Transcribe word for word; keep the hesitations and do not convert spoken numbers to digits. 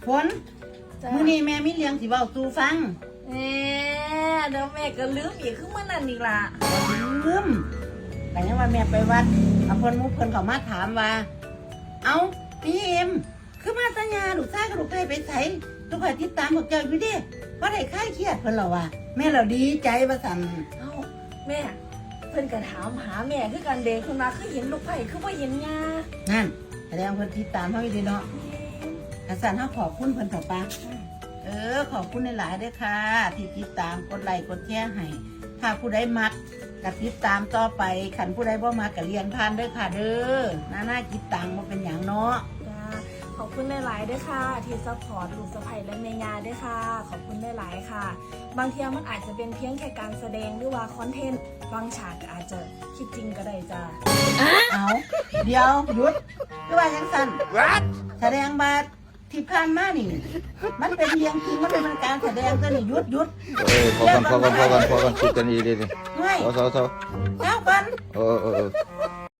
ฝน จ้า มื้อนี้แม่มีเรื่องสิเว้าสู่ฟัง แหม เดี๋ยวแม่ก็ลืมอีก คือมื้อนั้นอีกล่ะ ลืม แต่ยังว่าแม่ไปวัด เอาเพิ่นหมู่เพิ่นเข้ามาถามว่า เอ้า พี่เอ็ม คือมาแตะยา ลูกชายกับลูกไผ่ไปไส ลูกไผ่ติดตามพวกเจ้าอยู่เด้ บ่ได้คลายเครียดเพิ่นหรอวะ แม่เราดีใจว่าซั่น เอ้า แม่ เพิ่นก็ถามหาแม่คือกันเด้ เพิ่นว่าคือเห็นลูกไผ่ คือบ่เห็นยา นั่น แสดงเพิ่นติดตามเฮาอยู่เด้เนาะ แม่น ถ้าซั่นเฮาขอบคุณเพิ่นเถาะปะ อืม เออ ขอบคุณหลายๆเด้อค่ะ ที่ติดตาม กดไลค์ กดแชร์ให้ ถ้าผู้ใดมักก็ติดตามต่อไป คันผู้ใดบ่มักก็เลื่อนผ่านเด้อค่ะเด้อ นานาจิตตัง บ่เป็นหยังเนาะ จ้า ขอบคุณหลายๆเด้อค่ะ ที่ซัพพอร์ตลูกสะใภ้และแม่ย่าเด้อค่ะ ขอบคุณหลายๆค่ะ บางเทื่อมันอาจจะเป็นเพียงแค่การแสดงหรือว่าคอนเทนต์ บางฉากก็อาจจะคิดจริงก็ได้จ้า เอา เดี๋ยว หยุด คือว่าจังซั่น What? แสดงว่าที่ผ่านมานี่ มันเป็นเรื่องจริง มันเป็นการแสดงตัวนี้ หยุด หยุด เออ พอกัน พอกัน พอกัน พอกัน คิดกันดีๆนี่ เฮ้ย เศร้าๆๆ เศร้าก่อน เออ เออ เออ